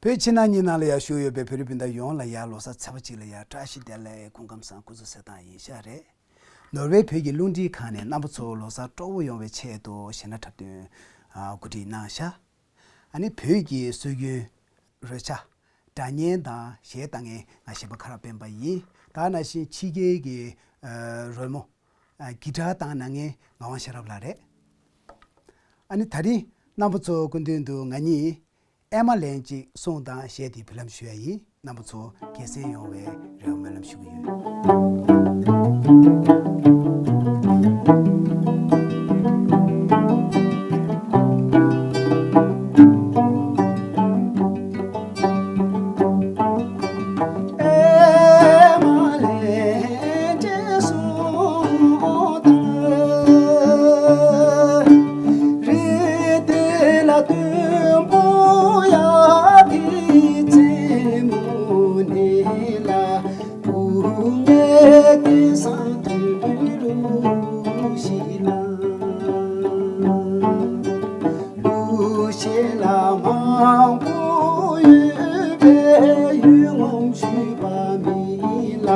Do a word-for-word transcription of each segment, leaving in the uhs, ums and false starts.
བོད་ཕྱི་ནང་གཉིས་ནང་ལ་ཡང་བཞུགས་ཡོད་པའི་བོད་རིགས་སྤུན་ཟླ་ཡོངས་ལ་ཡང་ལོ་གསར་ཚེས་པ་གཅིག་ལ་ཡང་བཀྲ་ཤིས་བདེ་ལེགས། སྐུ་ཁམས་བཟང་། སྐུ་གཟུགས་གསལ་ཐང་ཡིན་ཤག་རེད། ནོར་ཝེ་བོད་ཀྱི་རླུང་འཕྲིན་ཁང་ནས་རྣམ་པ་ཚོ་ལོ་གསར་སྤྲོ་པོ་ཡོང་བའི་ཆེད་དུ་གཞས་སྣ་འཁྲབ་སྟོན་གོ་སྒྲིག་གནང་ཤག་ཨ་ནི་བོད་ཀྱི་སྲོལ་རྒྱུན་རོལ་ཆ། སྒྲ་སྙན་དང་གཞས་བཏང་མཁན་ང་གཞས་པ་ཁ་རག་སྤེན་པ་ཡིན། ད་ནང་བཞིན་ཕྱི་རྒྱལ་གྱི་རོལ་མོ། གི་ཊར་བཏང་གནང་མཁན་ངག་དབང་ཤེས་རབ་ལགས་རེད། ཨ་ནི་ད་རིང་རྣམ་པ་ཚོ་སྐུ་མདུན་དུ་ང་གཉིས་ཨེ་མ་ལན་གཅིག་གསུངས་དང་གཞས་དེ་འབུལ་ལམ་ཞུ་ཡ་ཡིན། རྣམ་པ་ཚོ་དགྱེས་གསན་ཡོང་བའི་རེ་བ་སྨོན་ལམ་ཞུ་གི་ཡོད། གླུ་གཞས་ལ་མང་པོ་ཡོད་པའི་ཡུལ་ངོམས་ཞུས་པ་མིན་ལ།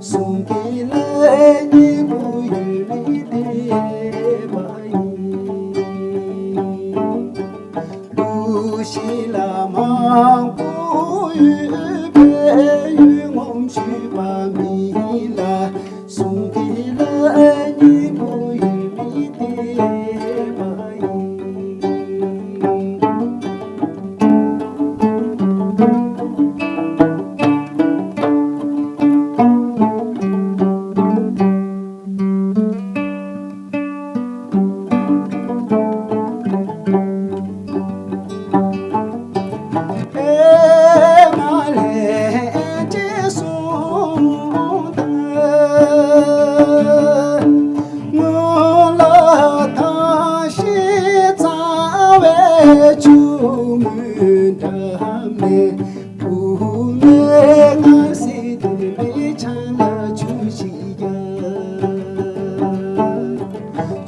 གསུང་གི་ལྷ་གཉིས་པོ་ཡུལ་མི་བདེ་བ་ཡིན། གླུ་གཞས་ལ་མང་པོ་ཡོད་པའི་ཡུལ་ངོམས་ཞུས་པ་མིན་ལ། གསུང་གི་ལྷ་གཉིས་པོ་ཡུལ་མི་བདེ་བ་ཡིན།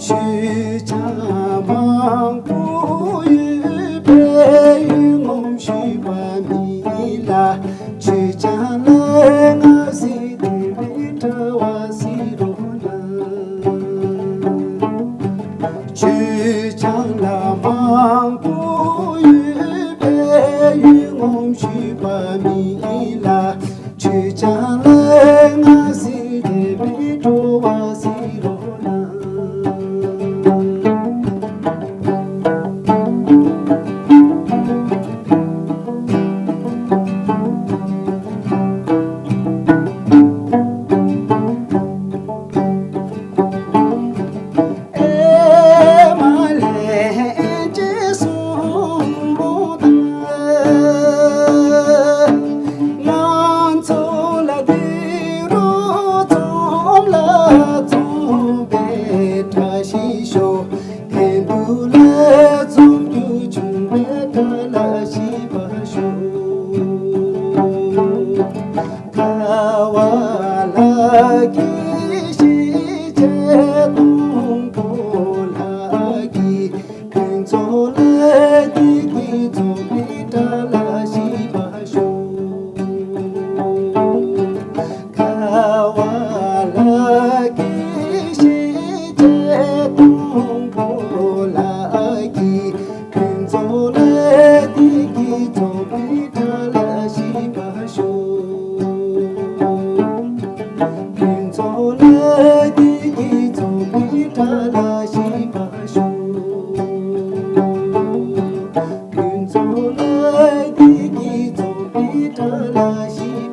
མཆོད་ཆང་མང་པོ་ཡོད་པའི་ཡུལ་ངོམས་ཞུས་པ་མིན་ལ། མཆོད་ཆང་ལ་ང་ཟིག་དེ་བའི་གྲྭ་བ་ཟིག་རོ་ན། མཆོད་ཆང་ལ་མང་པོ་ཡོད་པའི་ཡུལ་ངོམས་ཞུས་པ་མིན་ལ། མཆོད་ཆང་ལ་ང་ཟིག་དེ་བའི་གྲྭ་བ་ཟིག་རོ་ན། ཨེ་མ་ལན་གཅིག་གསུངས་དང་། ང་ཚོ་ལ་དེ་རུ་འཛོམས་ལ་འཛོམས་པའི་བཀྲ་ཤིས་ཤོག་དེ་འདུག་ལ་འཛོམས་རྒྱུ་བྱུང་བའི་བཀྲ་ལ་ཤིས་པ་ཤོག་ཁ་བ་ལ་གི་ཤི་ཆེ་དང་པོ་ལ་གི་ཕུན་ཚོགས་ལ་དེ་གི་ཚོགས་པའི་བཀྲ་ལ་ཤིས་པ་ཤོག་ཁ་བ་ལ་གི་ཤི་ཆེ་དང་པོ་ལ་གི་ཕུན་ཚོགས་ལ་དེ་གི་ཚོགས་པའི་བཀྲ་ལ་ཤིས་པ་ཤོག་ཕུན་ཚོགས་ལ་དེ་གི་ཚོགས་པའི་བཀྲ་ལ་ཤིས་པ་ཤོག་ཕུན་ཚོགས་ལ་དེ་གི་ཚོགས་པའི་བཀྲ་ལ་ཤིས་